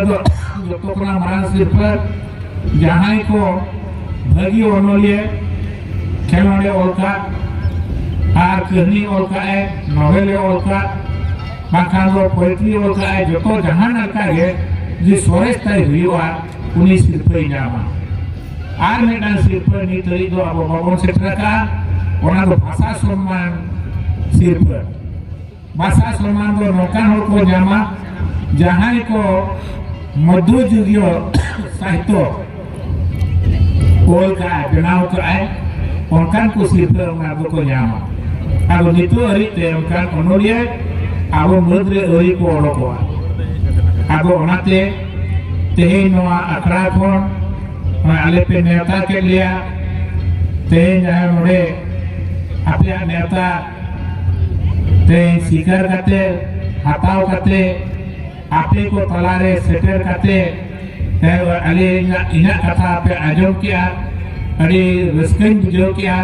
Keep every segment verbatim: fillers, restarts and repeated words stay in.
ᱫᱚ ᱡᱚᱛᱚ ᱠᱷᱚᱱᱟᱜ ᱢᱟᱨᱟᱝ ᱥᱤᱨᱯᱟᱹ, ᱡᱟᱦᱟᱸᱭ ᱠᱚ ᱵᱷᱟᱹᱜᱤ ᱚᱱᱚᱞᱤᱭᱟᱹ, ᱠᱷᱮᱞᱳᱸᱰᱮ ᱚᱞ ᱠᱟᱜ, ᱟᱨ ᱠᱟᱹᱦᱱᱤ ᱚᱞ ᱠᱟᱜ ᱮ, ᱱᱚᱵᱮᱞᱮ ᱚᱞ ᱠᱟᱜ, ᱵᱟᱝᱠᱷᱟᱱ ᱫᱚ ᱯᱳᱭᱮᱴᱨᱤ ᱚᱞ ᱠᱟᱜ ᱮ, ᱡᱚᱛᱚ ᱡᱟᱦᱟᱸ ᱞᱮᱠᱟ ᱜᱮ ᱡᱩᱫᱤ ᱥᱚᱨᱮᱥ ᱛᱟᱭ ᱦᱩᱭᱩᱜᱼᱟ, ᱩᱱᱤ ᱥᱤᱨᱯᱟᱹᱭ ᱧᱟᱢᱟ᱾ ᱟᱨ ᱢᱤᱫᱴᱟᱝ ᱥᱤᱨᱯᱟᱹ ᱱᱤᱛ ᱦᱟᱹᱵᱤᱡ ᱫᱚ ᱟᱵᱚ ᱵᱟᱵᱚᱱ ᱥᱮᱴᱮᱨ ᱟᱠᱟᱫᱼᱟ, ᱚᱱᱟ ᱫᱚ ᱵᱷᱟᱥᱟ ᱥᱚᱱᱢᱟᱱ ᱥᱤᱨᱯᱟᱹ᱾ ᱵᱷᱟᱥᱟ ᱥᱚᱱᱢᱟᱱ ᱫᱚ ᱱᱚᱝᱠᱟᱱ ᱦᱚᱲ ᱠᱚ ᱧᱟᱢᱟ, ᱡᱟᱦᱟᱸᱭ ᱠᱚ ᱢᱚᱫᱽᱫᱷᱚ ᱡᱩᱜᱽᱤᱭᱚ ᱥᱟᱦᱤᱛᱛᱚ ᱚᱞ ᱠᱟᱜᱼᱟᱭ, ᱵᱮᱱᱟᱣ ᱠᱟᱜᱼᱟᱭ, ᱚᱱᱠᱟᱱ ᱠᱚ ᱥᱤᱨᱯᱟᱹ ᱚᱱᱟ ᱫᱚᱠᱚ ᱧᱟᱢᱟ᱾ ᱟᱫᱚ ᱱᱤᱛᱚᱜ ᱦᱟᱹᱨᱤᱡ ᱛᱮ ᱚᱱᱠᱟᱱ ᱚᱱᱚᱞᱤᱭᱟᱹ ᱟᱵᱚ ᱢᱟᱹᱫᱽ ᱨᱮ ᱟᱹᱣᱨᱤ ᱠᱚ ᱚᱰᱚᱠᱚᱜᱼᱟ᱾ ᱟᱫᱚ ᱚᱱᱟᱛᱮ ᱛᱮᱦᱮᱧ ᱱᱚᱣᱟ ᱟᱠᱷᱲᱟ ᱠᱷᱚᱱ ᱱᱚᱜᱼᱚᱭ ᱟᱞᱮ ᱯᱮ ᱱᱮᱣᱛᱟ ᱠᱮᱫ ᱞᱮᱭᱟ, ᱛᱮᱦᱮᱧ ᱡᱟᱦᱟᱸ ᱱᱚᱰᱮ ᱟᱯᱮᱭᱟᱜ ᱱᱮᱣᱛᱟ ᱛᱮᱦᱮᱧ ᱥᱤᱠᱟᱨ ᱠᱟᱛᱮ, ᱦᱟᱛᱟᱣ ᱠᱟᱛᱮ, ᱟᱯᱮ ᱠᱚ ᱛᱟᱞᱟᱨᱮ ᱥᱮᱴᱮᱨ ᱠᱟᱛᱮ, ᱛᱮᱦᱮᱧ ᱟᱞᱮ ᱤᱧᱟᱹᱜ, ᱤᱧᱟᱹᱜ ᱠᱟᱛᱷᱟ ᱯᱮ ᱟᱸᱡᱚᱢ ᱠᱮᱜᱼᱟ, ᱟᱹᱰᱤ ᱨᱟᱹᱥᱠᱟᱹᱧ ᱵᱩᱡᱷᱟᱹᱣ ᱠᱮᱜᱼᱟ,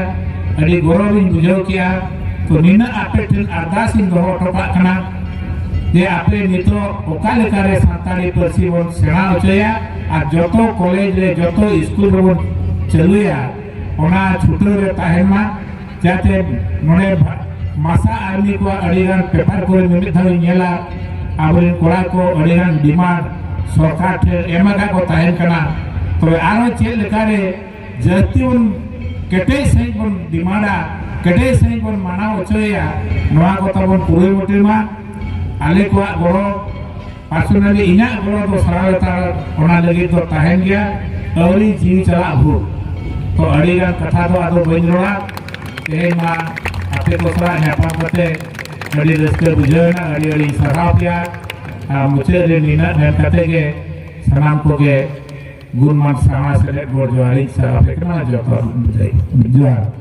ᱟᱹᱰᱤ ᱜᱚᱨᱚᱵᱤᱧ ᱵᱩᱡᱷᱟᱹᱣ ᱠᱮᱜᱼᱟ᱾ ᱛᱚ ᱱᱤᱱᱟᱹᱜ ᱟᱯᱮ ᱴᱷᱮᱱ ᱟᱨᱫᱟᱥ ᱤᱧ ᱫᱚᱦᱚ ᱦᱚᱴᱚ ᱠᱟᱜ ᱠᱟᱱᱟ ᱡᱮ ᱟᱯᱮ ᱱᱤᱛᱚᱜ ᱚᱠᱟ ᱞᱮᱠᱟᱨᱮ ᱥᱟᱱᱛᱟᱲᱤ ᱯᱟᱹᱨᱥᱤ ᱵᱚᱱ ᱥᱮᱬᱟ ᱦᱚᱪᱚᱭᱟ ᱟᱨ ᱡᱚᱛᱚ ᱠᱚᱞᱮᱡᱽ ᱨᱮ, ᱡᱚᱛᱚ ᱥᱠᱩᱞ ᱨᱮᱵᱚᱱ ᱪᱟᱹᱞᱩᱭᱟ, ᱚᱱᱟ ᱪᱷᱩᱴᱟᱹᱣ ᱨᱮ ᱛᱟᱦᱮᱱ ᱢᱟ᱾ ᱡᱟᱛᱮ ᱱᱚᱰᱮ ᱵᱷᱟ-, ᱢᱟᱥᱟ ᱟᱨᱢᱤ ᱠᱚᱣᱟᱜ ᱟᱹᱰᱤᱜᱟᱱ ᱯᱮᱯᱟᱨ ᱠᱚᱨᱮ ᱢᱤᱢᱤᱫ ᱫᱷᱟᱣ ᱤᱧ ᱧᱮᱞᱟ, ᱟᱵᱚᱨᱮᱱ ᱠᱚᱲᱟ ᱠᱚ ᱟᱹᱰᱤᱜᱟᱱ ᱰᱤᱢᱟᱱᱰ ᱥᱚᱨᱠᱟᱨ ᱴᱷᱮᱱ ᱮᱢ ᱟᱠᱟᱫ ᱠᱚ ᱛᱟᱦᱮᱱ ᱠᱟᱱᱟ᱾ ᱛᱚᱵᱮ ᱟᱨᱦᱚᱸ ᱪᱮᱫ ᱞᱮᱠᱟᱨᱮ ᱡᱟᱹᱥᱛᱤ ᱵᱚᱱ ᱠᱮᱴᱮᱡ ᱥᱟᱺᱦᱤᱡ ᱵᱚᱱ ᱰᱤᱢᱟᱱᱰᱟ, ᱠᱮᱴᱮᱡ ᱥᱟᱺᱦᱤᱡ ᱵᱚᱱ ᱢᱟᱱᱟᱣ ᱦᱚᱪᱚᱭᱮᱭᱟ, ᱱᱚᱣᱟ ᱠᱚ ᱛᱟᱵᱚᱱ ᱠᱩᱨᱩᱢᱩᱴᱩᱭ ᱢᱟ᱾ ᱟᱞᱮ ᱠᱚᱣᱟᱜ ᱜᱚᱲᱚ, ᱯᱟᱨᱥᱚᱱᱟᱞᱤ ᱤᱧᱟᱹᱜ ᱜᱚᱲᱚ ᱫᱚ ᱥᱟᱨᱟ ᱞᱮᱛᱟᱲ ᱚᱱᱟ ᱞᱟᱹᱜᱤᱫ ᱫᱚ ᱛᱟᱦᱮᱱ ᱜᱮᱭᱟ, ᱟᱹᱣᱨᱤ ᱡᱤᱣᱤ ᱪᱟᱞᱟᱜ ᱵᱷᱳᱨ᱾ ᱛᱚ ᱟᱹᱰᱤᱜᱟᱱ ᱠᱟᱛᱷᱟ ᱫᱚ ᱟᱫᱚ ᱵᱟᱹᱧ ᱨᱚᱲᱟ᱾ ᱛᱮᱦᱮᱧ ᱢᱟ ᱟᱯᱮ ᱠᱚ ᱥᱟᱞᱟᱜ ᱧᱟᱯᱟᱢ ᱠᱟᱛᱮ ᱟᱹᱰᱤ ᱨᱟᱹᱥᱠᱟᱹ ᱵᱩᱡᱷᱟᱹᱣ ᱮᱱᱟ, ᱟᱹᱰᱤ ᱟᱹᱰᱤᱧ ᱥᱟᱨᱦᱟᱣ ᱯᱮᱭᱟ᱾ ᱟᱨ ᱢᱩᱪᱟᱹᱫ ᱨᱮ ᱱᱤᱱᱟᱹᱜ ᱢᱮᱱ ᱠᱟᱛᱮ ᱜᱮ ᱥᱟᱱᱟᱢ ᱠᱚᱜᱮ ᱜᱩᱱᱢᱟᱱ ᱥᱟᱶ ᱥᱮᱞᱮᱫ ᱜᱚᱲ ᱡᱚᱦᱟᱨᱤᱧ ᱥᱟᱨᱦᱟᱣ ᱯᱮ ᱠᱟᱱᱟ᱾ ᱡᱚᱛᱚ ᱡᱚᱦᱟᱨ᱾